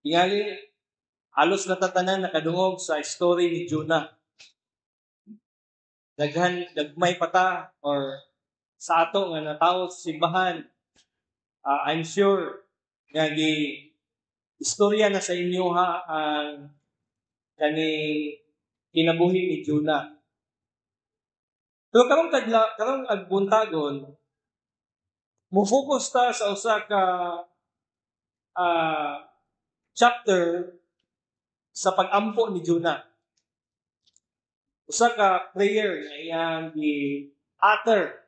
Tingali, halos na tanan nakadungog sa story ni Jonah. Daghan, gagmay pa ta or sa ato nga natawo sa simbahan, I'm sure nga gi istorya na sa inyo ha ang kaning kinabuhi ni Jonah. Pero karong kadla, karong agbuntagon, mo focus ta sa usa ka chapter sa pag-ampo ni Jonah. Usa ka prayer nga iyang gi-utter.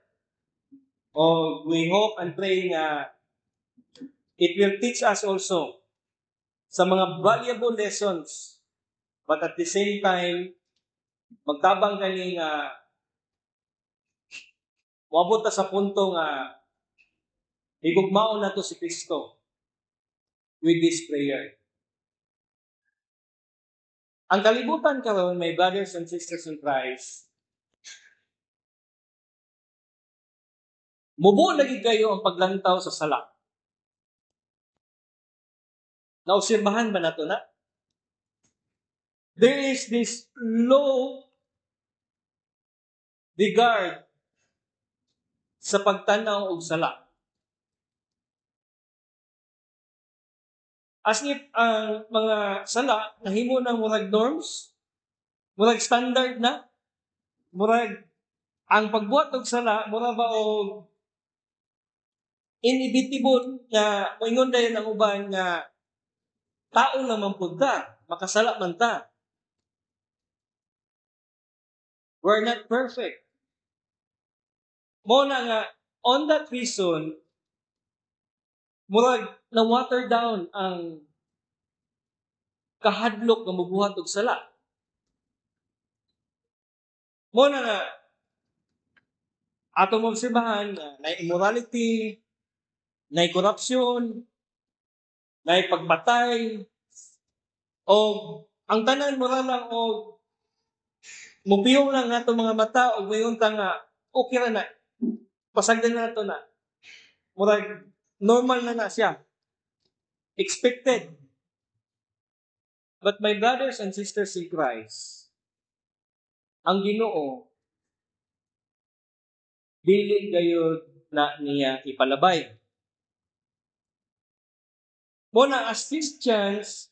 O we hope and pray nga it will teach us also sa mga valuable lessons, but at the same time magtabang kani nga moabot ta sa punto nga higugmaon nato si Kristo with this prayer. Ang kalibutan karon, my brothers and sisters in Christ, mubo lagi kayo ang paglantaw sa sala. Naobserbahan ba nato na? There is this low regard sa pagtanaw og sala. As if ang mga sala nahimo ng murag norms, murag standard na, murag ang pagbuhat og sala mura ba og inevitable nga moingon dayon ang uban nga tao lang man pud ta, makasala man ta. We're not perfect. Mo na nga on that reason murag na water down ang kahadlok nga mobuhat og sala. Mo na nga atong obserbahan nga na immorality, na corruption, na pagbatay, o ang tanan mura lang og mupiyong lang ato mga mata og moingon ta nga okay ra na. Pasagdan na nato na. Murag normal na na siya. Expected. But my brothers and sisters in Christ, ang Ginoo dili gayud na niya ipalabay. Mo na as Christians,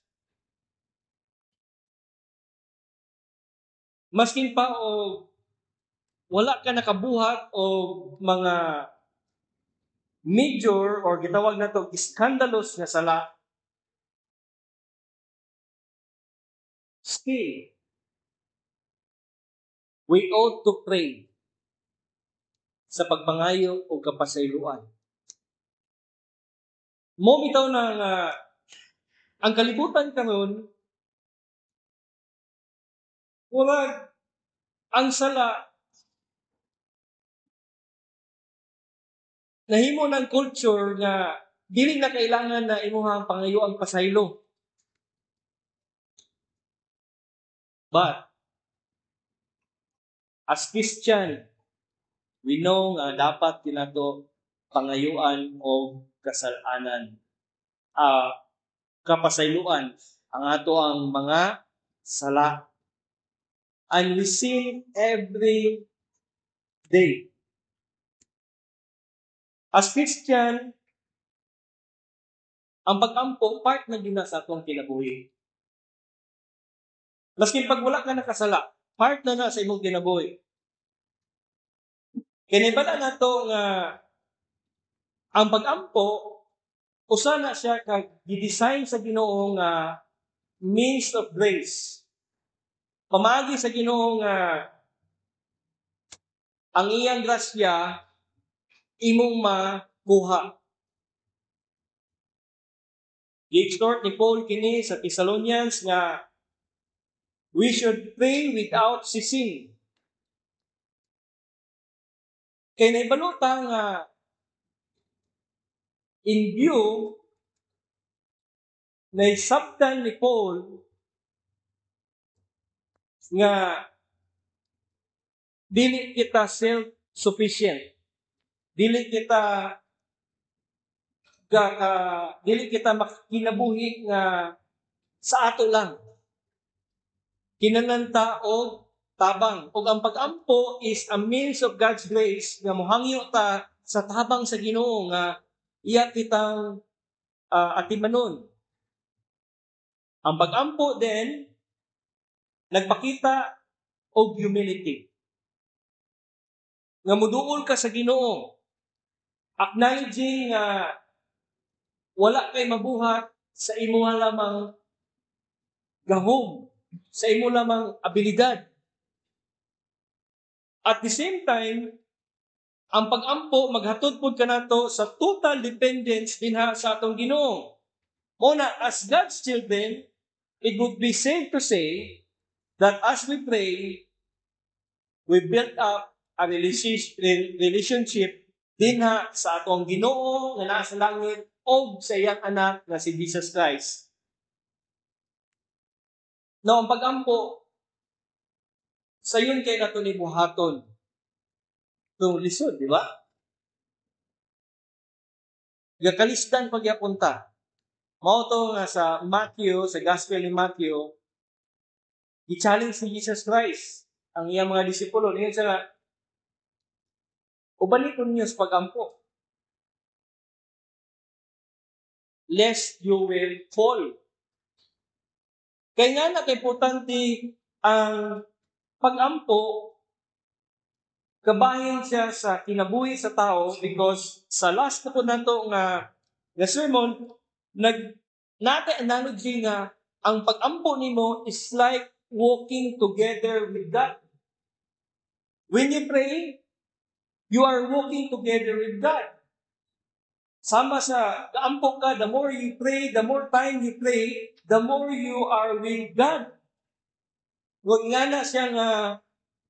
maskin pa og wala ka nakabuhat og mga major or gitawag nato scandalous nga sala, still we ought to pray sa pagpangayo og kapasayloan. Mo bitaw na nga ang kalibutan karon murag ang sala nahimo ng culture nga dili na kailangan na imuhang pangayoang pasaylo. But as Christian, we know nga dapat kinato pangayuan og kasalanan. Kapasayloan ang ato ang mga sala. And we sin every day. As Christian, ang pag-ampo, part na gyud na sa atong kinabuhi. Maskin pag wala ka nakasala, part na na sa imong kinabuhi. Kay bala nato nga ang pag-ampo usa na siya ka gi-design sa Ginoo nga means of grace. Pamaagi sa Ginoo nga ang iyang grasya imong makuha. Gi-exhort ni Paul kini sa Thessalonians nga we should pray without ceasing. Kay naibalo ta nga in view naisabtan ni Paul nga dili kita self-sufficient. Dili kita makinabuhi nga Sa ato lang. Kinahanglan ta og tabang. Ug ang pag-ampo is a means of God's grace nga mohangyo ta sa tabang sa Ginoo nga iya kitang atimanon. Ang pag-ampo din nagpakita og humility. Nga muduol ka sa Ginoo, acknowledging nga wala kay mabuhat sa imo lamang gahom, sa imo lamang abilidad. At the same time, ang pag-ampo maghatod pud kanato sa total dependence dinha sa atong Ginoo. Mao na, as God's children, it would be safe to say that as we pray, we build up a relationship dinha sa atong Ginoo nga naa sa langit o sa iyang anak nga si Jesus Christ. Now, ang pag-ampo, sayon kay nato ni buhaton. Kung lisod, di ba? Gakalisdan pagyapon ta. Mao to nga sa Matthew, sa Gospel ni Matthew, gi-challenge ni Jesus Christ ang iyang mga disipulo. Niya siya nga, "Ubani ko ninyo sa pag-ampo, lest you will fall." Kay nga na kay importante ang pag-ampo, kabahin siya sa kinabuhi sa tao because sa last na po nato nga sermon, nag nate analogy nga ang pag-ampo nimo is like walking together with God. When you pray, you are walking together with God. Sama sa kaampo ka, the more you pray, the more time you pray, the more you are with God. Wag nga na siya nga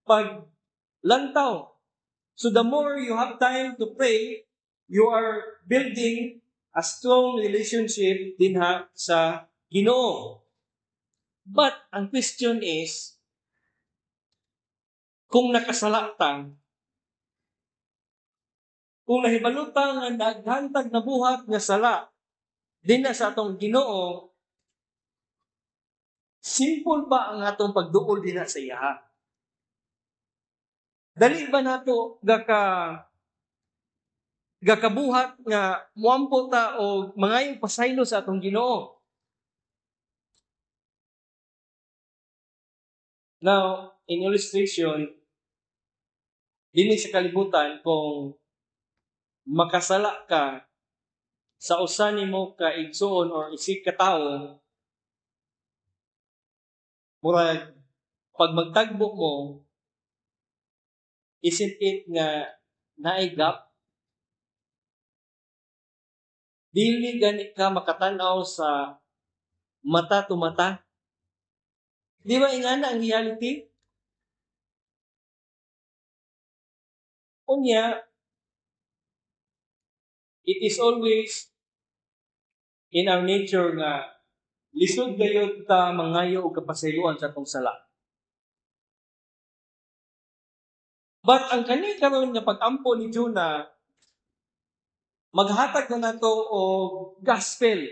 paglantaw. So the more you have time to pray, you are building a strong relationship dinha sa Ginoo. But ang question is, kung nakasala ta, kung nahibalo ta nga daghan tag nabuhat nga sala dinha sa atong Ginoo, simple ba ang atong pagduol dinha sa iyaha? Dali ba nato gakabuhat nga muampo ta o mangayong pasaylo sa atong Ginoo? Now, in illustration, dinhi sa kalibutan, kung makasala ka sa usa nimo ka igsuon or isig ka tawo, murag pag magtagbo mo, isn't it nga naay gap? Dili gani ka makatanaw sa mata to mata. Di ba ingana ang reality? Unya, it is always in our nature nga lisod gayud ta mangayo og kapasayloan sa atong sala. But ang kani karon nga pag-ampo ni Jonah, maghatag na nato og gospel.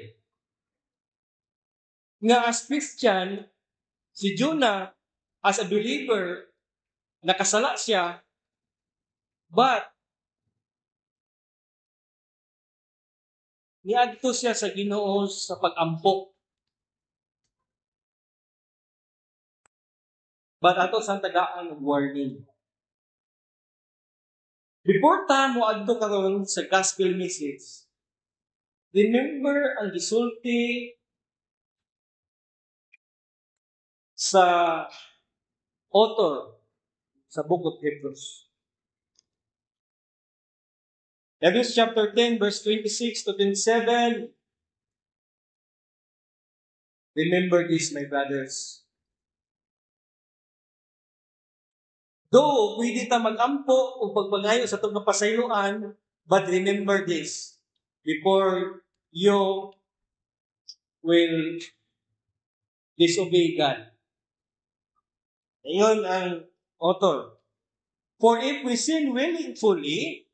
Nga as Christian, si Jonah as a believer, nakasala siya, but niadto siya sa Ginoo sa pag-ampo. But ato sang tagaan og warning. Before ta mo adto karon sa gospel message, remember ang gisulti sa author sa Book of Hebrews. Hebrews chapter 10 verse 26 to 27. "Remember this, my brothers." Though pwede ta mag-ampo o pagpangayo sa atong kapasayloan, but remember this before you will disobey God. Ayon ang author, "For if we sin willingly,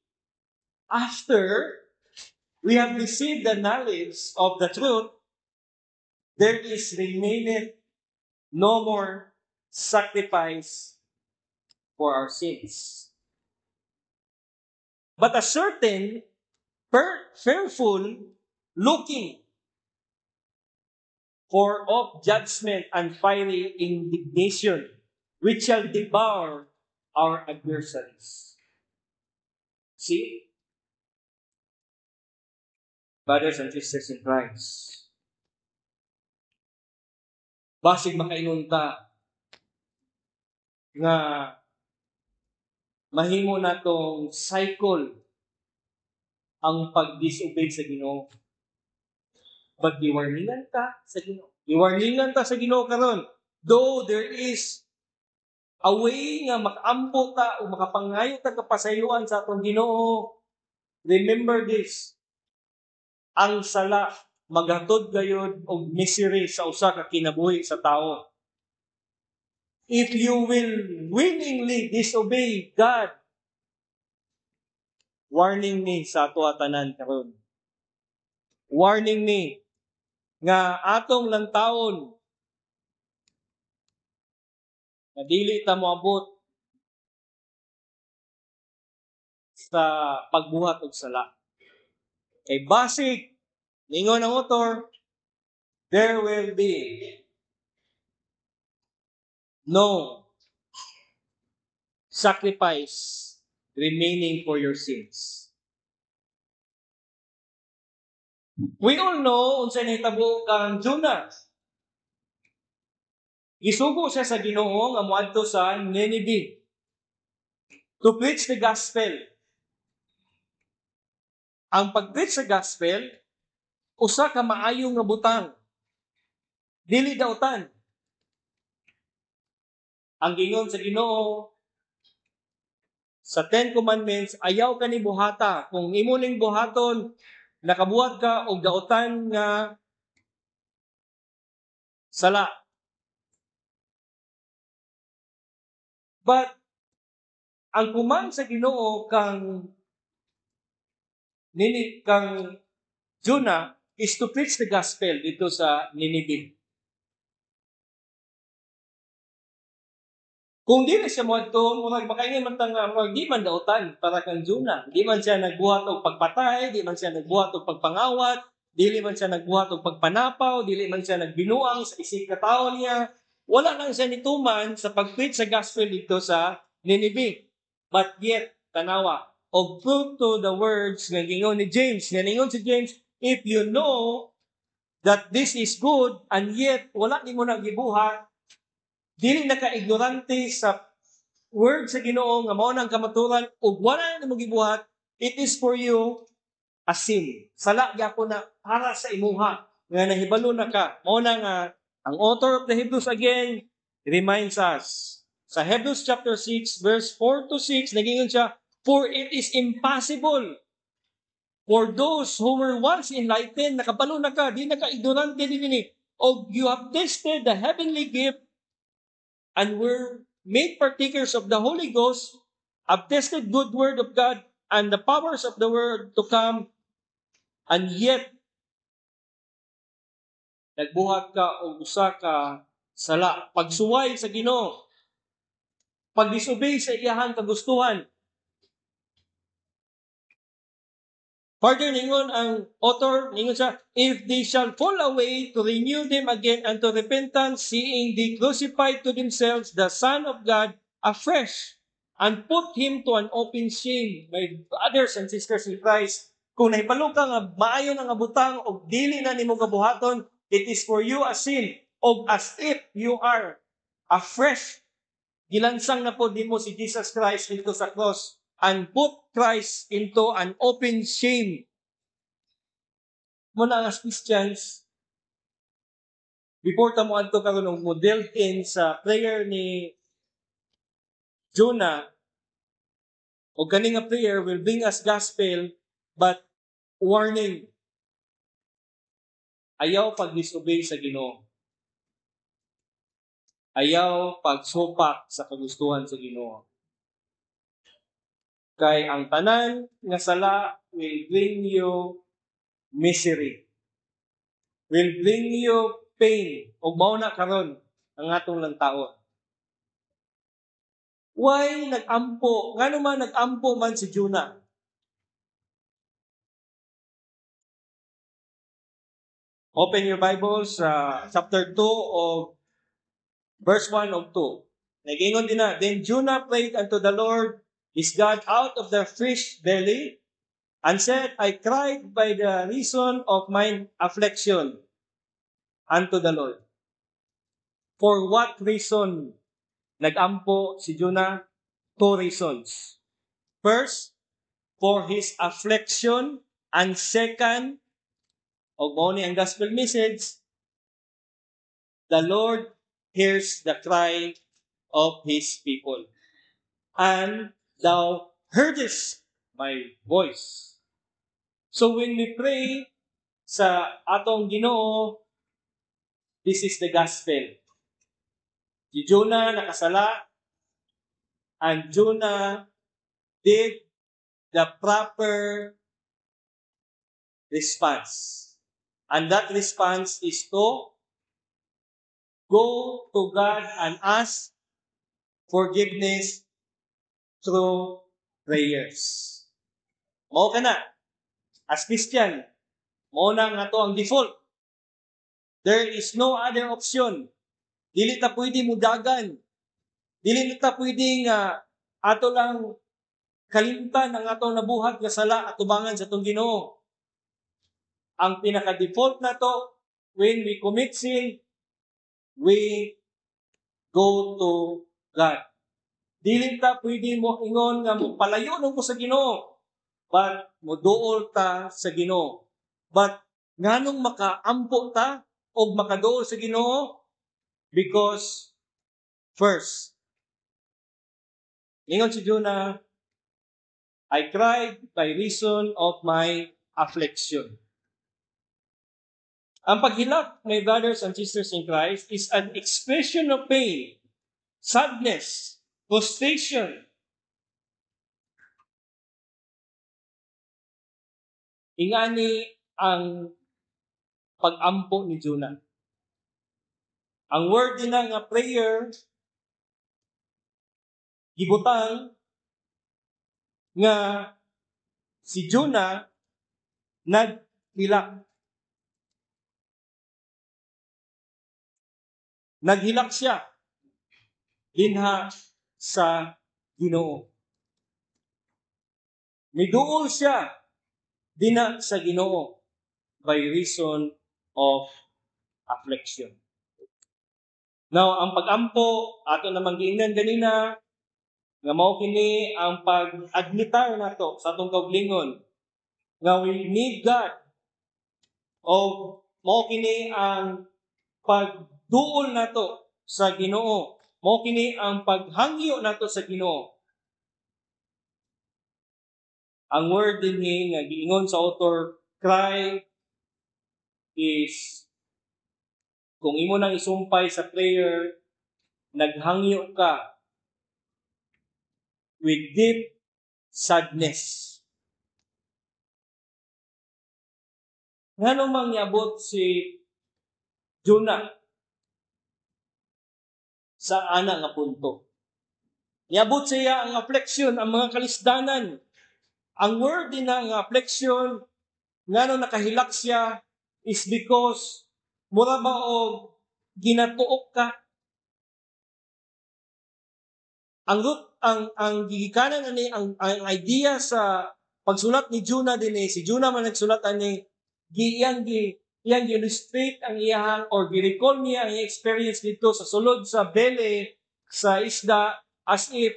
after we have received the knowledge of the truth, There is remaineth no more sacrifice for our sins, but a certain fearful looking for of judgment and fiery indignation, which shall devour our adversaries. See, brothers and sisters in Christ, basig makaingon ta nga mahimo natong cycle ang pag-disobey sa Ginoo. But giwarningan ta sa Ginoo. Giwarningan ta sa Ginoo karon. Though there is a way nga makaampo ta o makapangayo ta kapasayloan sa atong Ginoo, remember this. Ang sala maghatod gayod og misery sa usa ka kinabuhi sa tao. If you will willingly disobey God, warning ni sa ato tanan karon. Warning ni nga atong lantawon nga dili ta moabot sa pagbuhat og sala. Kay basig ningon ang author, there will be no sacrifice remaining for your sins. We all know unsay nahitabo kang Jonah. Gisugo siya sa Ginoo nga moadto sa Nineveh to preach the gospel. Ang pag-preach sa gospel usa ka maayo nga butang. Dili dautan. Ang gingon sa Ginoo sa Ten Commandments, ayaw ka ni buhata. Kung imo ning buhaton, nakabuhat ka og dautan nga sala. But ang command sa Ginoo kang Jonah is to preach the gospel dito sa Nineveh. Kung dili siya moadto, murag makaingon man ta nga murag di man dautan para kang Jonah. Di man siya nagbuhat og pagpatay, di man siya nagbuhat og pagpangawat, dili man siya nagbuhat og pagpanapaw, dili man siya nagbinuang sa isig ka tawo niya. Wala lang siya nituman sa pag-preach sa gospel dito sa Nineveh. But yet, tanawa, og proof to the words nga gingon ni James. Nga ningon si James, if you know that this is good and yet wala nimo na gibuhat, dili na ka ignorante sa word sa Ginoo nga mao nang kamaturan ug wala nimo gibuhat, it is for you a sin. Sala gyapon na para sa imuha nga nahibalo na ka. Mao na nga ang author of the Hebrews again reminds us. Sa Hebrews chapter 6 verse 4 to 6, nagingon siya, "For it is impossible for those who were once enlightened," nakabalo na ka, di na ka ignorante din, "og you have tasted the heavenly gift and were made partakers of the Holy Ghost, have tasted good word of God and the powers of the world to come, and yet nagbuhat ka og usa ka sala," pagsuway sa Ginoo, pagdisobey sa iyahang kagustuhan. Further, ningon ang author, ningon siya, "If they shall fall away, to renew them again unto repentance, seeing they crucified to themselves the Son of God afresh, and put Him to an open shame." My brothers and sisters in Christ, kung nahibalo ka nga maayo na nga butang og dili na nimo gabuhaton, it is for you a sin, og as if you are afresh, gilansang na po nimo si Jesus Christ dito sa cross, and put Christ into an open shame. Muna as Christians, before ta mo adto karon og model in sa prayer ni Jonah, o kani nga prayer will bring us gospel, but warning, ayaw pag-disobey sa Ginoo. Ayaw pagsupak sa kagustuhan sa Ginoo. Kay ang tanan nga sala will bring you misery. Will bring you pain ug mao na karon ang atong lantaon. Why nag-ampo? Ngano man nag-ampo man si Jonah? Open your Bibles sa chapter 2 of verse 1 of 2. Nagingon din na, "Then Jonah prayed unto the Lord his God out of the fish belly and said, I cried by the reason of mine affliction unto the Lord." For what reason nag-ampo si Jonah? Two reasons. First, for his affliction, and second, og mao ni ang gospel message, the Lord hears the cry of his people. "And thou heardest my voice." So when we pray sa atong Ginoo, this is the gospel. Si Jonah nakasala, and Jonah did the proper response. And that response is to go to God and ask forgiveness through prayers. Mao kana. As Christian, mao na nga to ang default. There is no other option. Dili ta pwede mo dagan. Dili ta pwede nga ato lang kalimtan ang atong nabuhat nga sala atubangan sa atong Ginoo. Ang pinaka-default na to, when we commit sin, we go to God. Dili ta pwede mo ingon nga mo palayo nung ko sa Ginoo, but moduol ta sa Ginoo. But nganong makaampo ta og makaduol sa Ginoo? Because first, ingon si Jonah, "I cried by reason of my affliction." Ang paghilak, my brothers and sisters in Christ, is an expression of pain, sadness, frustration. Ingani ang pag-ampo ni Jonah. Ang word din nga prayer, gibutang nga si Jonah naghilak. Naghilak siya dinha sa Ginoo. Miduol siya dinha sa Ginoo by reason of affliction. Now, ang pag-ampo, ato namang giingnan ganina, nga mao kini ang pag-admitar nato sa atong kaugalingon nga we need God, o mao kini ang pagduol nato sa Ginoo, mao kini ang paghangyo nato sa Ginoo. Ang word dinhi nga giingon sa author, cry, is kung imo nang isumpay sa prayer, naghangyo ka with deep sadness. Ngano mang niabot si Jonah sa ana nga punto? Niabot siya ang affliction, ang mga kalisdanan. Ang word din na nga affliction, ngano nakahilak siya, is because mura ba og ginatuok ka. Ang root, ang gigikanan ani ang idea sa pagsulat ni Jonah dinhi, si Jonah man nagsulat ani, gi iyang gi iyang gi-illustrate ang iyang or gi-recall niya ang experience dito sa sulod sa belly sa isda, as if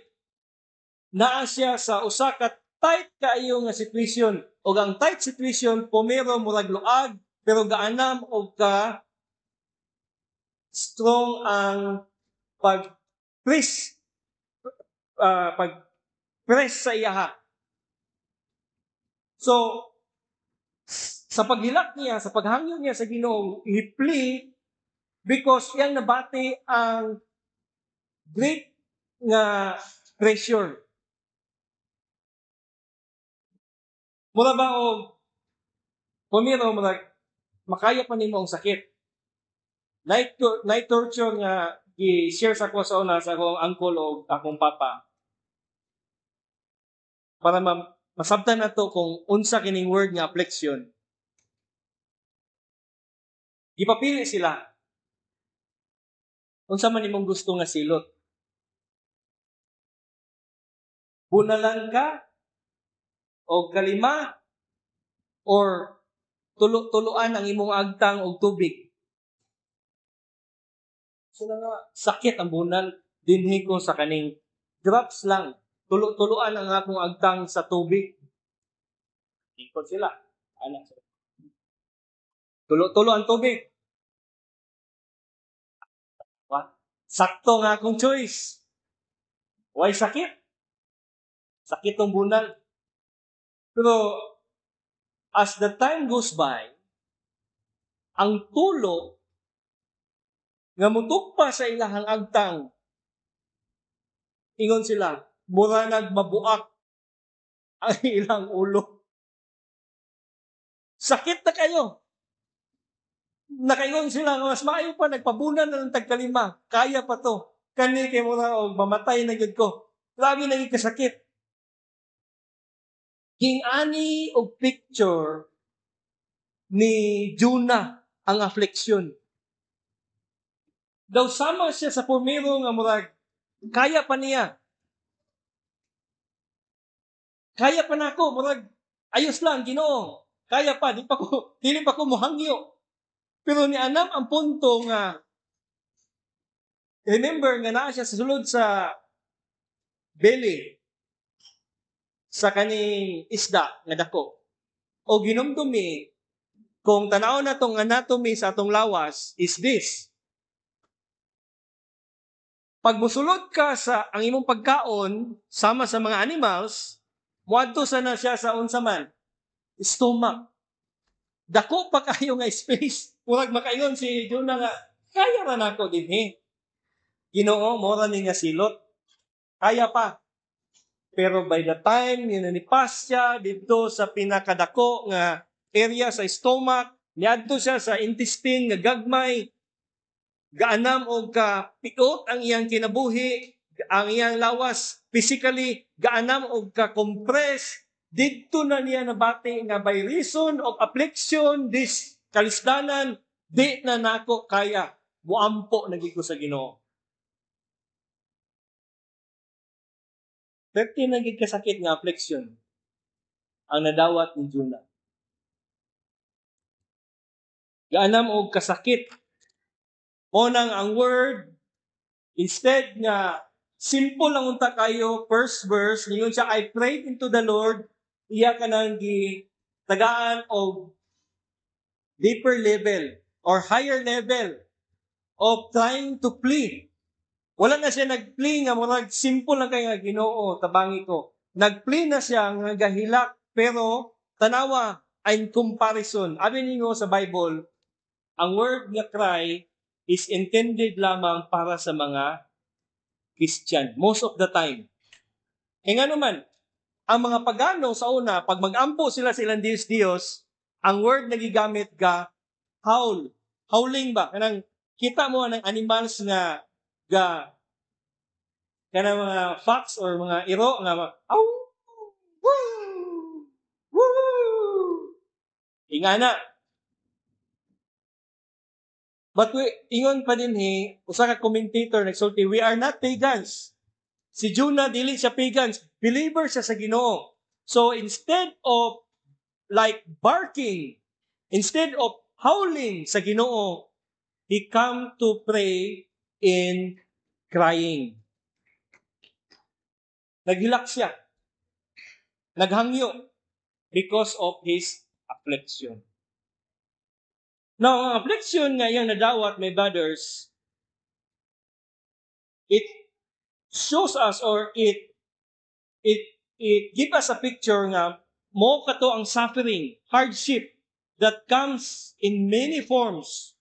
naa siya sa usa ka tight kaayo nga situation, ug ang tight situation pumero murag luag pero gaanam og ka strong ang pag press sa iyaha. So sa paghilak niya, sa paghangyo niya sa Ginoo, he plea because iyang nabati ang great nga pressure. Mura ba og pumiro, murag makaya pa nimo ang sakit. Night torture nga gi-share sa ko sa una sa akong uncle o akong papa. Para masabtan nato kung unsa kining word nga affliction. Gipapili sila. Unsa man imong gusto nga silot? Bunalan ka o kalima or tulo-tuluan ang imong agtang og tubig? So na nga, sakit ang bunal, dinhi ko sa kaning drops lang. Tulo-tuluan ang akong agtang sa tubig. Ikot sila. Anak sila. Tulo-tulo ang tubig. Wa? Sakto nga akong choice. Why sakit? Sakit tong bunal. Pero as the time goes by, ang tulo nga mutugpa sa ilahang agtang, ingon sila, mura nagmabuak ang ilang ulo. Sakit na kayo. Nakaingon sila nga mas maayo pa nagpabunan na ng tagkalima. Kaya pa to. Kani kay mura og mamatay na gyud ko. Grabe na gyud kasakit. Ging-ani og picture ni Jonah ang affliction. Daw sama siya sa pumiro nga murag kaya pa niya. Kaya pa nako, murag ayos lang, Ginoo. Kaya pa, di pa ko, dili pa ko mohangyo. Pero nianam ang punto nga remember nga naa siya sa sulod sa belly sa kaning isda nga dako. O ginumdumi, kung tanaw na tong anatomy sa atong lawas is this. Pag musulod ka sa ang imong pagkaon sama sa mga animals, muadto sa na siya sa unsa man? Stomach. Dako pa kayo nga space. Murag makaingon si Jonah nga kaya ra nako dinhi. Ginoo, mora ni nga silot. Kaya pa. Pero by the time nga nanipas siya didto sa pinakadako nga area sa stomach, niadto siya sa intestine nga gagmay, gaanam og ka piot ang iyang kinabuhi, ang iyang lawas physically gaanam og ka compress. Didto na niya nabati nga by reason of affliction, this kalisdanan, di na nako kaya, muampo na gyud ko sa Ginoo. 13 na gyud kasakit nga affliction ang nadawat ni Jonah. Gaanam og kasakit. Mo nang ang word, instead nga simple lang unta kayo, first verse, ningon siya, "I prayed into the Lord," iya ka nang gi tagaan og deeper level or higher level of trying to plead. Wala na siya nag-plea nga murag simple lang kay nga, "Ginoo, tabangi ko." Nag-plea na siya nga gahilak, pero tanawa in comparison. Abi ninyo sa Bible, ang word nga cry is intended lamang para sa mga Christian most of the time. E nga naman, ang mga pagano sa una, pag mag-ampo sila sa ilang Diyos Diyos, ang word na gigamit ga howl. Howling ba? Kanang kita mo ang animals nga ga kanang mga fox or mga iro nga mga aw woo woo, ingana. But we, ingon pa din he, usa ka commentator nagsulti, we are not pagans. Si Jonah, dili siya pagans, believer siya sa Ginoo. So instead of like barking, instead of howling sa Ginoo, he come to pray in crying. Naghilak siya. Naghangyo because of his affliction. Now, ang affliction nga iyang nadawat, my brothers, it shows us or it give us a picture nga mo kato ang suffering, hardship that comes in many forms.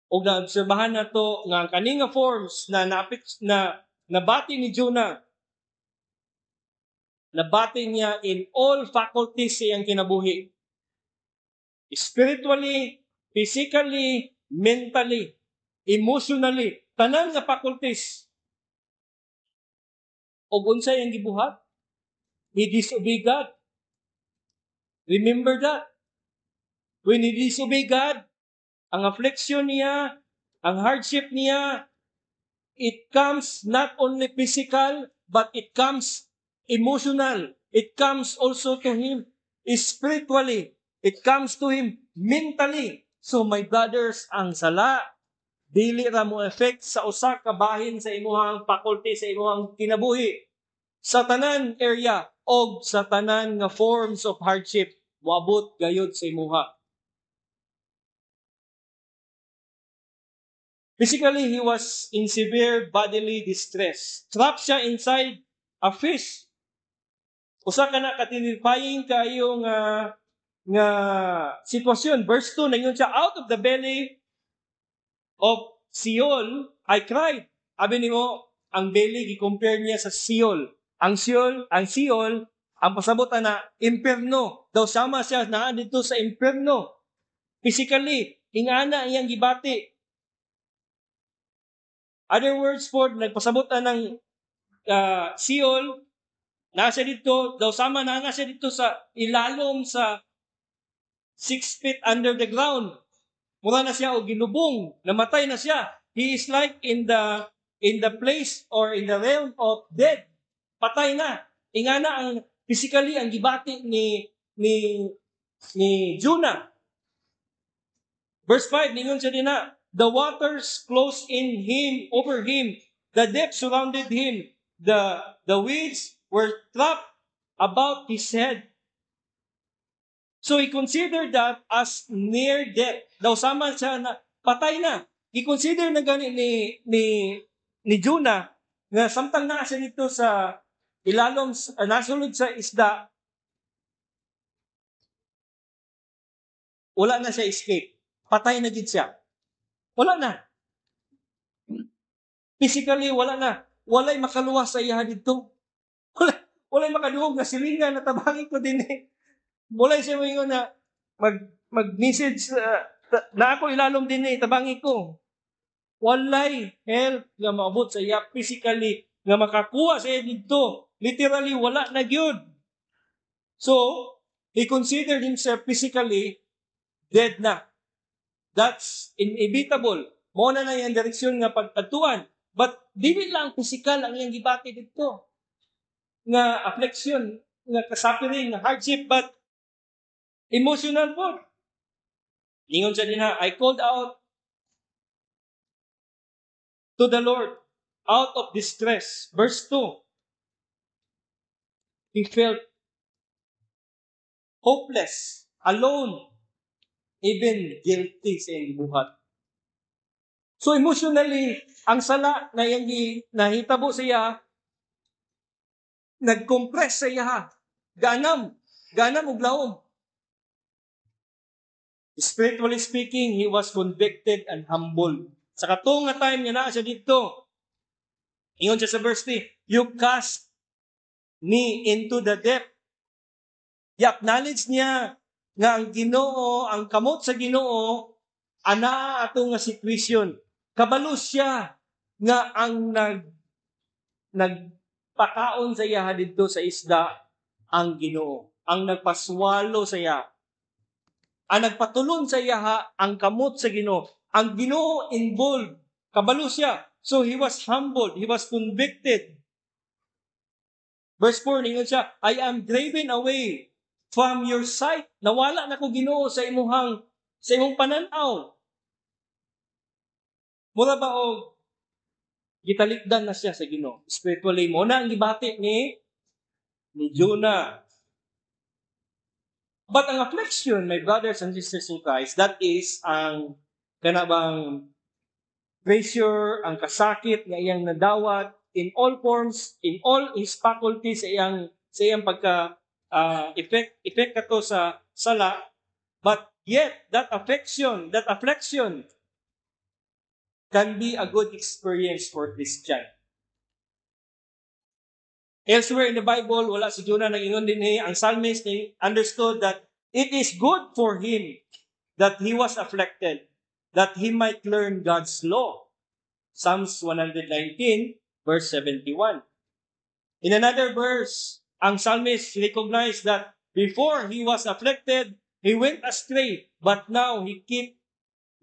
O naobserbahan nato nga ang kani nga forms na napik na nabati ni Jonah, nabati niya in all faculties sa iyang kinabuhi. Spiritually, Physically, mentally, emotionally, tanan nga faculties. Og unsay ang gibuhat? He disobeyed God. Remember that. When he disobeyed God, ang affliction niya, ang hardship niya, it comes not only physical, but it comes emotional. It comes also to him spiritually. It comes to him mentally. So, my brothers, ang sala, dili ra mo effect sa usa ka bahin sa imuhang faculty, sa imuhang kinabuhi. Sa tanan area og sa tanan nga forms of hardship, moabot gayod sa imuha. Physically, he was in severe bodily distress. Trapped siya inside a fish. Usa ka na ka-terrifying kayo nga sitwasyon. Verse 2, ningon siya, "Out of the belly of Sheol, I cried." Abi nimo, ang belly, gi-compare niya sa Sheol. Ang Sheol, ang pasabot ana, impierno. Daw sama siya naa dito sa impierno. Physically, ingana iyang gibati. Other words for nagpasabot ng Sheol, nasa dito, daw sama na siya dito sa ilalom sa 6 feet under the ground. Mura na siya og gilubong, namatay na siya. He is like in the place or in the realm of dead. Patay na. Ingana ang physically ang gibati ni Jonah. Verse 5, ningon siya dinha, "The waters closed in him, over him. The depth surrounded him. The weeds were trapped about his head." So he considered that as near death. Daw sama siya na patay na. I-consider na gani ni Jonah nga samtang naa siya dito sa ilalom, nasulod sa isda, wala na siya escape. Patay na gid siya. Wala na. Physically, wala na. Walay makaluwas sa iya dito. Walay makaduog nga silingan na tabangi ko din eh. Walay siya moingon na mag-message na ako ilalom din eh, tabangi ko. Walay help nga maabot sa iya physically nga makakuha sa iya dito. Literally, wala na gyud. So, he considered himself physically dead na. That's inevitable. Mao na na iyang direksyon nga pagkadtuan. But dili lang physical ang iyang gibati dito nga affliction, nga suffering, nga hardship, but emotional po. Ingon siya dinha, "I called out to the Lord out of distress." Verse 2. He felt hopeless, alone, even guilty sa iyang gibuhat. So emotionally, ang sala na iyang nahitabo sa iya, nag-compress sa iya. Ganam, ganam og laom. Spiritually speaking, he was convicted and humbled. Sa katong nga time nga naa siya dito, ingon siya sa verse 3, "You cast me into the depth." I-acknowledge niya nga ang Ginoo, ang kamot sa Ginoo, ana ato nga situation. Kabalo siya nga ang nagpakaon sa iya didto sa isda ang Ginoo. Ang nagpaswalo sa iya. Ang nagpatulon sa iya ang kamot sa Ginoo. Ang Ginoo involved. Kabalo siya. So he was humbled. He was convicted. Verse 4, ningon siya, "I am driven away from your sight." Nawala na ko, Ginoo, sa imong pananaw. Mura ba og gitalikdan na siya sa Ginoo? Spiritually, mao na ang gibati ni Jonah. But ang affliction, my brothers and sisters in Christ, that is ang kanabang pressure, ang kasakit nga iyang nadawat in all forms, in all his faculties sa iyang pagka effect kato sa sala, but yet that affliction can be a good experience for Christian. Elsewhere in the Bible, wala si Jonah nag-ingon din eh, ang psalmist ni understood that it is good for him that he was afflicted, that he might learn God's law." Psalms 119 verse 71. In another verse, ang psalmist recognized that before he was afflicted, he went astray, but now he keep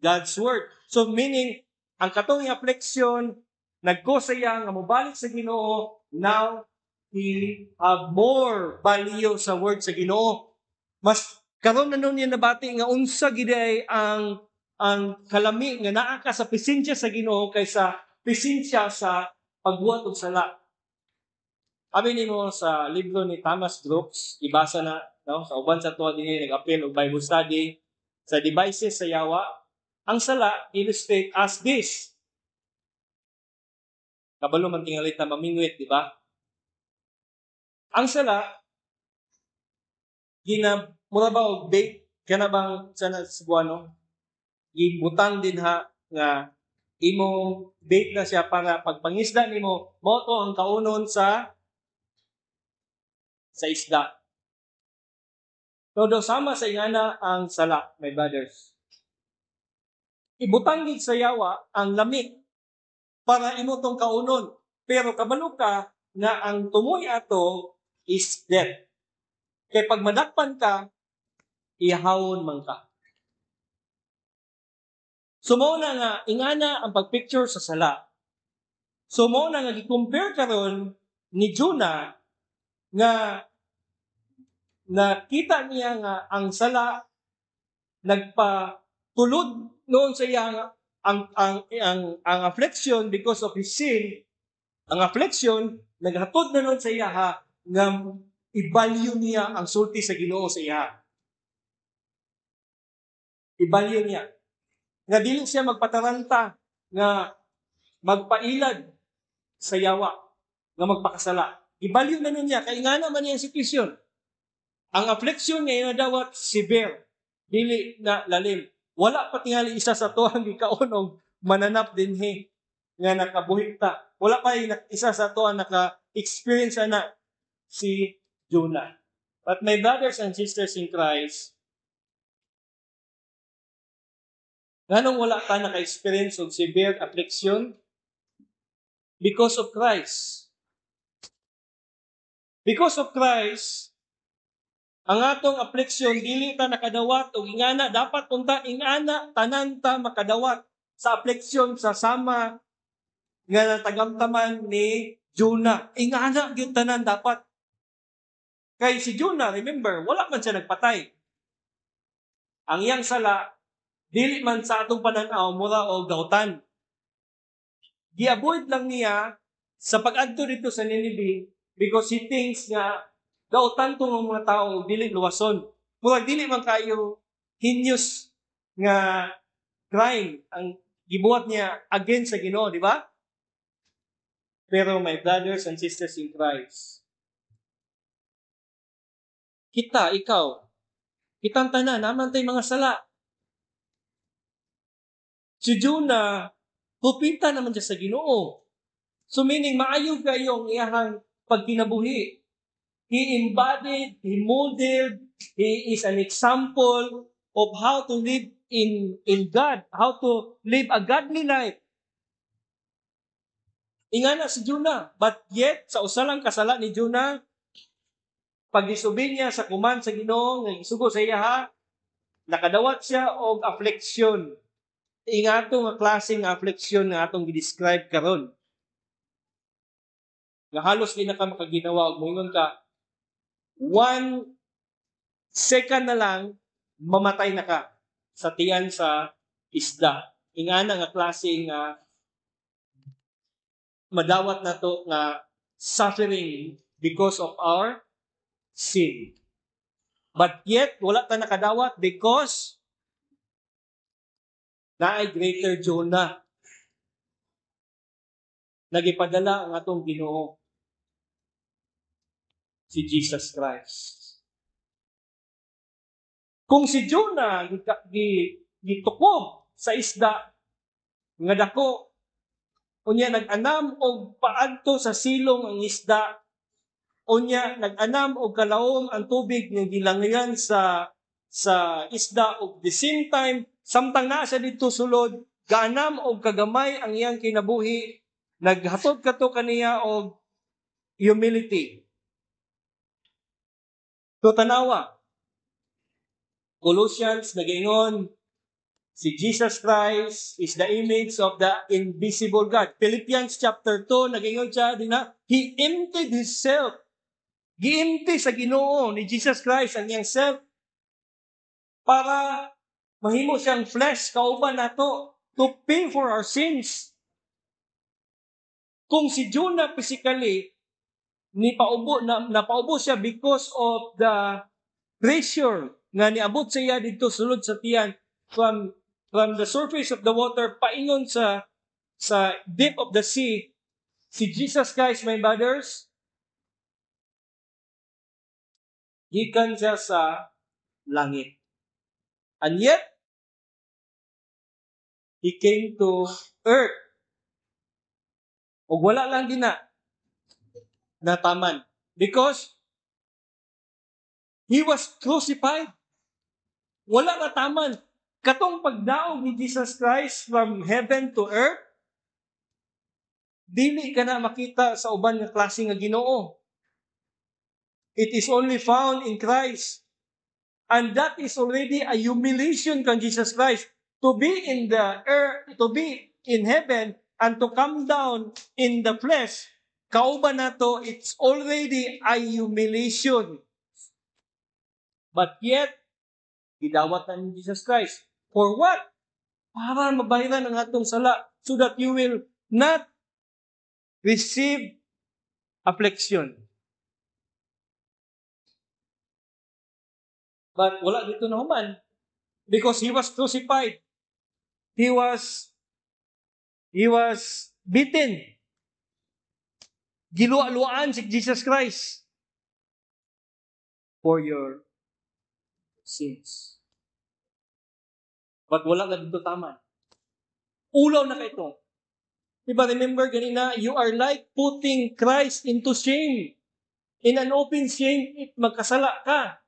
God's word. So meaning, ang katong affliction, nag-cause siya nga mobalik sa Ginoo, now he have more value sa word sa Ginoo. Mas karon na nun niya nabati nga unsa gid ang kalami nga naa ka sa presensya sa Ginoo kaysa presensya sa pagbuhat og sala. Abi nimo sa libro ni Thomas Brooks, ibasa na, no, sa uban sa tuwa dinhi nag-apil og Bible study sa devices sa yawa, ang sala illustrate as this. Kabalo man tingali ta mamingwit, di ba? Ang sala gina mura ba og bait kana bang sa na Cebuano, gibutang dinha nga imong bait na siya para pagpangisda nimo, mao to ang kaunon sa isda. Todo sama sa ingana ang sala, my brothers. Ibutang gid sa yawa ang lami para imo tong kaunon. Pero kabalo ka nga ang tumoy ato is death. Kay pag madakpan ka, ihawon man ka. So mao na nga ingana ang pagpicture sa sala. So mao na nga gi-compare karon ni Jonah nga nakita niya nga ang sala nagpatulod noon sa iya nga ang affliction because of his sin, ang affliction naghatod na noon sa iya ha, nga i-value niya ang sulti sa Ginoo sa iya. I-value niya nga dili siya magpataranta nga magpailad sa yawa nga magpakasala. I-value na nun niya kay nga naman niya ang sitwasyon. Ang affliction nga inadawat severe, dili na lalim. Wala pa tingali isa sa tuang gikaon og mananap dinhi nga nakabuhi ta. Wala pa isa sa tuang naka-experience na si Jonah. But my brothers and sisters in Christ, nganong wala ka naka-experience og severe affliction? Because of Christ. Because of Christ, ang atong affliction dili ta nakadawat og ingana dapat unta ingana tanan ta makadawat sa affliction sa sama nga natagamtaman ni Jonah. Ingana gyud tanan dapat. Kay si Jonah, remember, wala man siya nagpatay. Ang iyang sala dili man sa atong pananaw mura og dautan. Gi-avoid lang niya sa pag-adto dito sa Nineveh because he thinks nga dautan tong mga tao, dili luwason. Murag dili man kayo heinous nga crime ang gibuhat niya against sa Ginoo, di ba? Pero my brothers and sisters in Christ, kita, ikaw, kitang tanan, naman tay mga sala. Si Jonah, pupinta naman siya sa Ginoo. So meaning, maayo kayo ang iyahang pagkinabuhi. He embodied, he modeled, he is an example of how to live in God, how to live a godly life. Ingana si Jonah. But yet, sa usa lang kasala ni Jonah, pag gisubi niya sa command sa Ginoo nga gisugo sa iya ha, nakadawat siya og affliction. Ingato nga klase nga affliction nga atong gi-describe karon. Nga halos di na ka makaginawa og moingon ka, 1 second na lang, mamatay na ka sa tiyan sa isda. Ingana nga klase nga madawat nato nga suffering because of our sin. But yet, wala ta nakadawat because naay greater Jonah. Nagipadala ang atong Ginoo, si Jesus Christ. Kung si Jonah gitukob sa isda nga dako, unya nag-anam og paadto sa silong ang isda, unya nag-anam og kalaom ang tubig nga gilangayan sa sa isda ug the same time, samtang naa siya didto sulod, gaanam og kagamay ang iyang kinabuhi, naghatod kato kaniya og humility. So tanawa, Colossians nagaingon, si Jesus Christ is the image of the invisible God. Philippians chapter 2, nagaingon siya din na, He emptied Himself. Gi-empty sa Ginoo ni Jesus Christ ang iyang self para mahimo siyang flesh kauban nato to pay for our sins. Kung si Jonah physically ni paubo na, napaubo siya because of the pressure nga niabot sa iya didto sulod sa tiyan from the surface of the water paingon sa deep of the sea, si Jesus Christ, my brothers, gikan siya sa langit. And yet, He came to earth. Ug wala lang din na nataman. Because He was crucified. Wala nataman. Katong pagdaog ni Jesus Christ from heaven to earth, dili ka na makita sa uban nga klase nga Ginoo. It is only found in Christ. And that is already a humiliation kang Jesus Christ to be in the earth, to be in heaven and to come down in the flesh. Kauban nato, it's already a humiliation. But yet, gidawat na ni Jesus Christ. For what? Para mabayaran ang atong sala so that you will not receive affliction. But wala didto nahuman because He was crucified. He was beaten. Giluwa-luwaan si Jesus Christ for your sins. But wala na didto taman. Ulaw na kaayo to. Diba, remember ganina, you are like putting Christ into shame. In an open shame, if magkasala ka.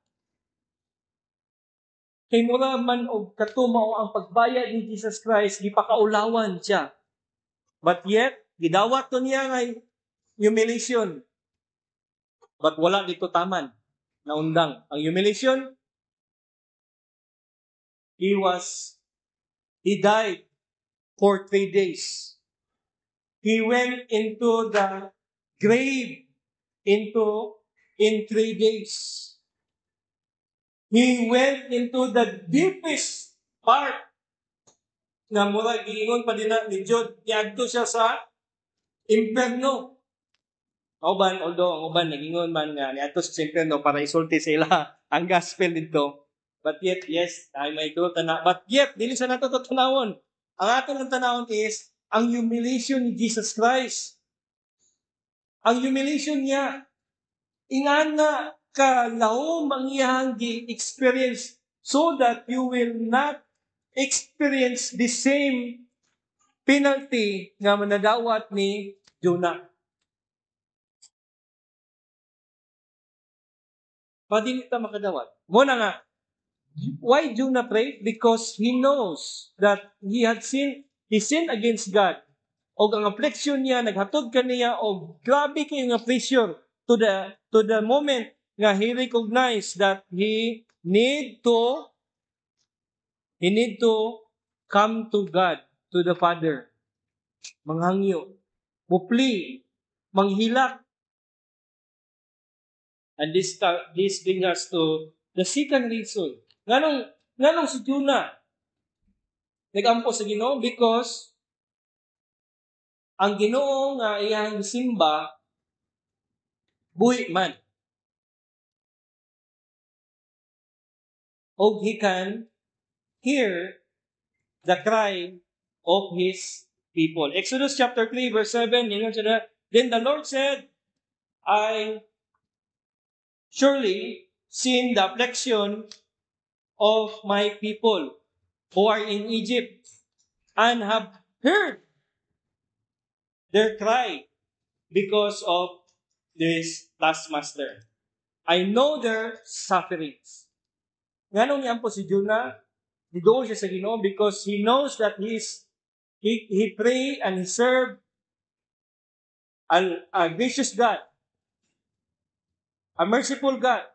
Kay mura man og kato mao ang pagbayad ni Jesus Christ, gipakaulawan siya. But yet, gidawat to niya nga humiliation. But wala didto taman. Naundang. Ang humiliation, he died for 3 days. He went into the grave in 3 days. He went into the deepest part nga mura giingon pa din na ni Jude, niadto siya sa impierno. Uban, although ang uban nagingon man nga niadto siya sa impierno para isulti sila ang gospel didto. But yet, yes, ay may truth na. But yet, dili sa nato to tanawon. Ang ato lang tanawon is ang humiliation ni Jesus Christ. Ang humiliation niya, ingana kalahom ang iyang gi-experience so that you will not experience the same penalty nga manadawat ni Jonah. Padili ta makadawat. Mao na nga, why Jonah prayed? Because he knows that he had sinned, he sinned against God. Og ang affliction niya, naghatod kaniya og grabe kaayo nga pressure to the moment nga he recognized that he need to come to God, to the Father. Manghangyo, mupli, manghilak. And this brings us to the second reason. Nganong si Jonah nagampo sa Ginoo? Because ang Ginoo nga iyang simba buhi man. Og he can hear the cry of his people. Exodus chapter 3 verse 7, ingon siya, "Then the Lord said, I surely seen the affliction of my people who are in Egypt and have heard their cry because of this taskmaster. I know their sufferings." Nganong niampo si Jonah? Niduol siya sa Ginoo because he knows that he pray and he served a gracious God, a merciful God.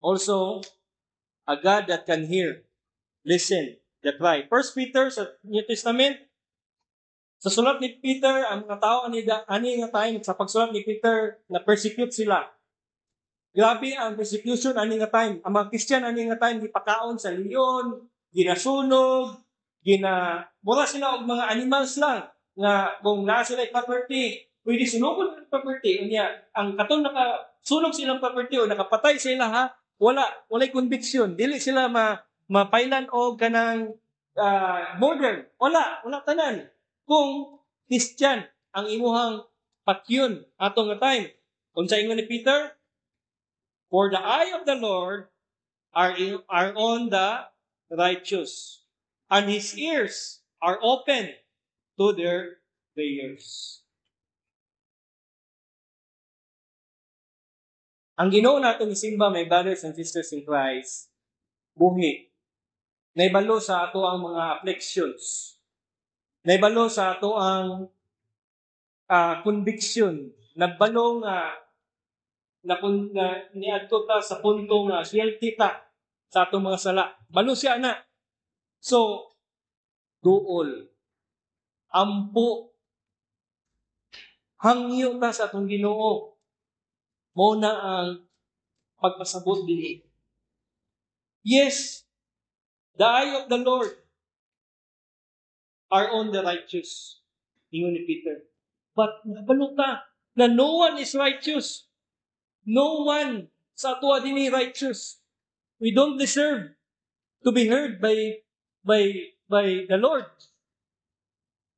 Also, a God that can hear, listen, the cry. First Peter sa New Testament, sa sulat ni Peter, ang mga tao ani nga time sa pagsulat ni Peter, na persecute sila. Grabe ang persecution ani nga time. Ang mga Christian ani nga time gipakaon sa leon, ginasunog, gina mura sila og mga animals lang nga kung naa sila property, pwede sunogon ang property. Unya, ang katong nakasunog silang property o nakapatay sila ha, walay conviction. Dili sila mapailan og kanang murder. Wala tanan. Kung Christian ang imuhang patyon ato nga time. Kung sa ingon ni Peter, "For the eye of the Lord are on the righteous, and His ears are open to their prayers." Ang Ginoo nato gisimba, my brothers and sisters in Christ, buhi. Naibalo sa ato ang mga afflictions. Naibalo sa ato ang conviction. Nabalo nga na niadto ta sa punto nga guilty ta sa atong mga sala. Balo siya na. So, duol. Ampo. Hangyo ta sa atong Ginoo. Mao na ang pagpasabot dinhi. Yes, the eye of the Lord are on the righteous. Ingon ni Peter. But nabalo ta na no one is righteous. No one sa atoa dinhi righteous. We don't deserve to be heard by the Lord.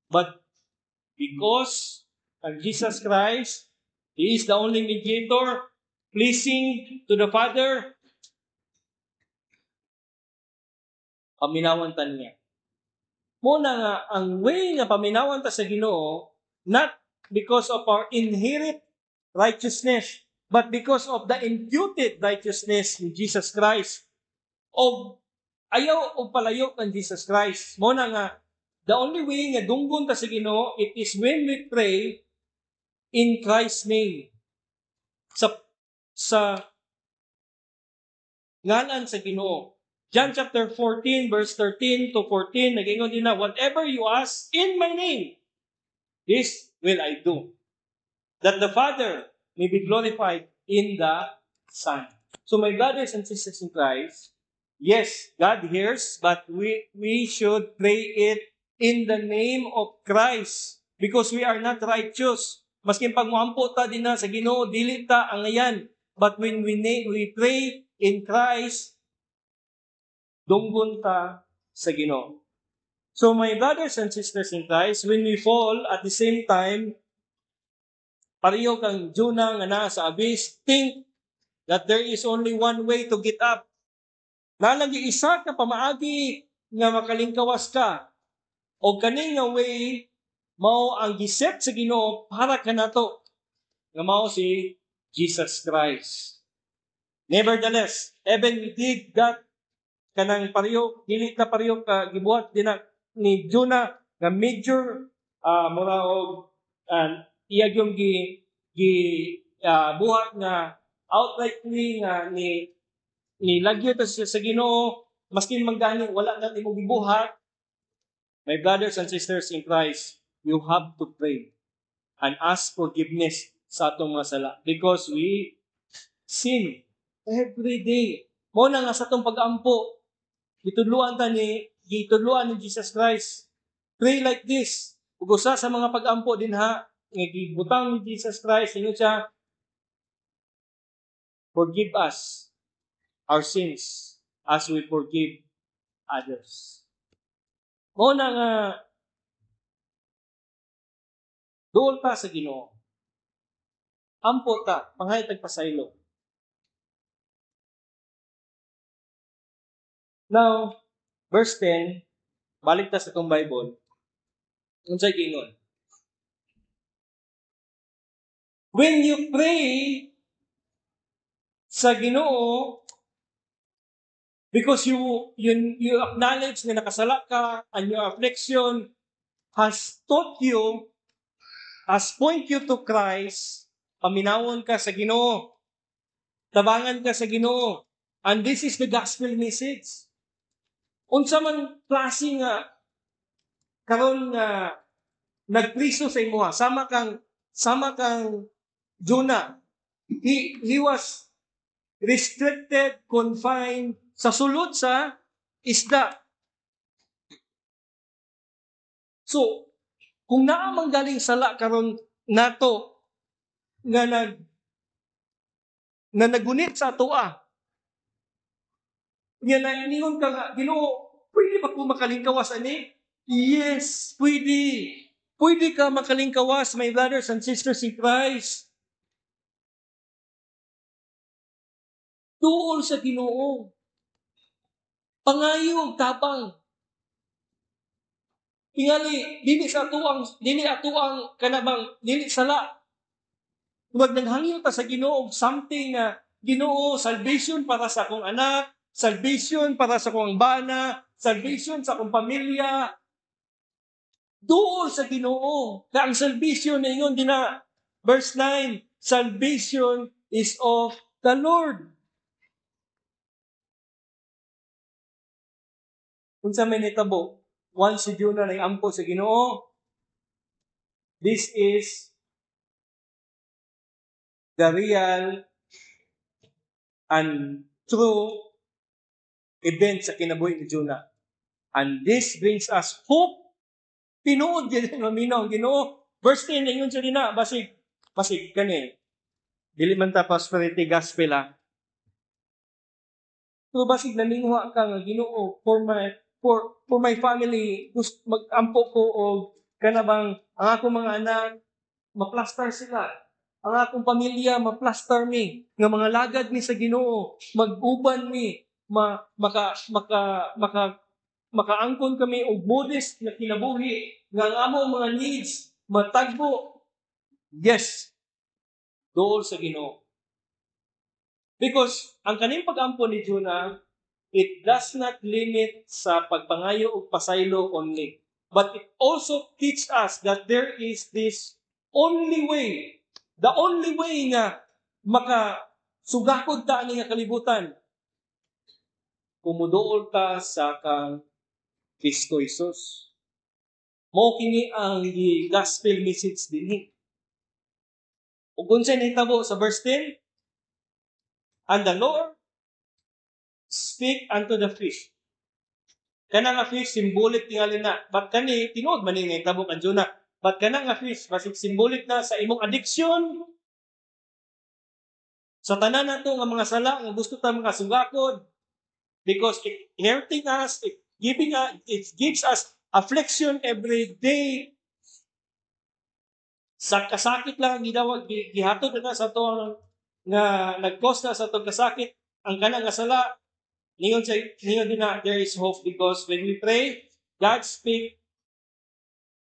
But because of Jesus Christ, He is the only mediator pleasing to the Father, paminawan ta niya. Mao na nga ang way nga paminawan ta sa Ginoo, not because of our inherent righteousness, but because of the imputed righteousness ni Jesus Christ. O ayaw og palayo kan Jesus Christ. Mao na nga the only way nga dunggon ta sa Ginoo, it is when we pray in Christ's name. Sa ngalan sa Ginoo. John chapter 14 verse 13 to 14, nagingon din na, "Whatever you ask in my name, this will I do, that the Father may be glorified in the Son." So my brothers and sisters in Christ, yes, God hears, but we should pray it in the name of Christ because we are not righteous. Maskin pag muampo ta din na sa Ginoo, dili ta angayan. But when we pray in Christ, dunggon ta sa Ginoo. So my brothers and sisters in Christ, when we fall at the same time, pareho kang Jonah nga naa sa abyss, think that there is only one way to get up. Naa lang isa ka pamaagi nga makalingkawas ka. O kani nga way mao ang giset sa Ginoo para kanato nga mao si Jesus Christ. Nevertheless, even we did that, kanang pareho, dili ta pareho ka gibuhat din na ni Jonah nga major mura og iya yung gi gi buhat nga outrightly nga ni lagyo ta sa Ginoo, maskin man gani wala na nimo gibuhat. My brothers and sisters in Christ, you have to pray and ask forgiveness sa atong mga sala because we sin every day. Mao na nga sa atong pag-ampo, gitudluan ni Jesus Christ. Pray like this. Ug usa sa mga pag-ampo dinha nga gibutang ni Jesus Christ, ingon siya, "Forgive us our sins as we forgive others." Mao na nga duol ta sa Ginoo. Ampo ta, panghay tag pasaylo. Now, verse 10, balik ta sa atong Bible. Unsay giingon? When you pray sa Ginoo, Because you acknowledge na nakasala ka and your affliction has taught you, has point you to Christ, paminawon ka sa Ginoo. Tabangan ka sa Ginoo. And this is the gospel message. Unsa man klase nga karon nga nagpriso sa imuha, sama kang Jonah. He was restricted, confined sa sulod sa isda. So, kung naa man galing sala karon nato nga nagunit sa atoa, nya na iningon ka nga, "Ginoo, pwede ba ko makalingkawas ani?" Yes, pwede. Pwede ka makalingkawas, my brothers and sisters in Christ. Duol sa Ginoo. Pangayo og tabang. Tingali, dili sa atuang, dili atuang kanabang, dili sala. Wag nanghangyo ta sa Ginoo og something na, "Ginoo, salvation para sa akong anak, salvation para sa akong bana, salvation sa akong pamilya." Duol sa Ginoo. Kaya ang salvation na ingon din na, verse 9, salvation is of the Lord. Unsa may nitabo? Once si Jonah nag-ampo sa Ginoo, this is the real and true event sa kinabuhi ni Jonah. And this brings us hope. Tinuod gyud maminaw ang Ginoo. Verse 10 ingon siya dinha, basig kani. Dili man ta prosperity gospel ah. Pero basig naminguha ka nga, "Ginoo, for my family, gusto magampo ko og kanabang ang akong mga anak maplastar sila. Ang akong pamilya maplastar mi nga mga lagad mi sa Ginoo, mag-uban mi, ma, maka maka maka makaangkon kami og modest nga kinabuhi nga ang among mga needs matagbo." Yes. Duol sa Ginoo. Because ang kaning pag-ampo ni Jonah, it does not limit sa pagpangayo og pasaylo only. But it also teach us that there is this only way, the only way nga maka sugakod ta ani nga kalibutan. Kumuduol ta sa kang Kristo Jesus. Mao kini ang gospel message dinhi. Ug unsay nahitabo sa verse 10? And the Lord speak unto the fish. Kana nga fish, symbolic tingali na. But kani tinuod man ni nahitabo kan Jonah. But kana nga fish, basig symbolic na sa imong addiction, sa tanan nato nga mga sala nga gusto ta mga sugakod, because it hurting us, it gives us affliction every day. Sa kasakit lang ang gidawag, gihatod na sa ato nga nag-cause na sa atong kasakit ang kana nga sala. Ningon din na there is hope because when we pray, God speak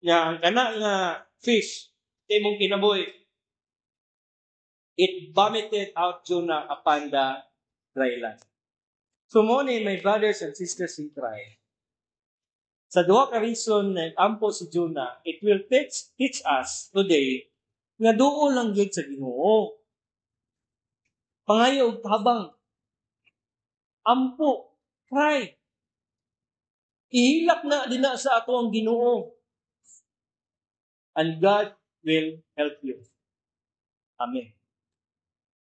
nga ang kana nga fish sa imong kinabuhi, it vomited out Jonah upon the dry land. So mo ni, my brothers and sisters in Christ, sa duha ka reason na ampo si Jonah, it will teach us today nga duol lang gyud sa Ginoo. Pangayo og tabang. Ampo, cry. Ihilak na dinha sa ato ang Ginoo. And God will help you. Amen.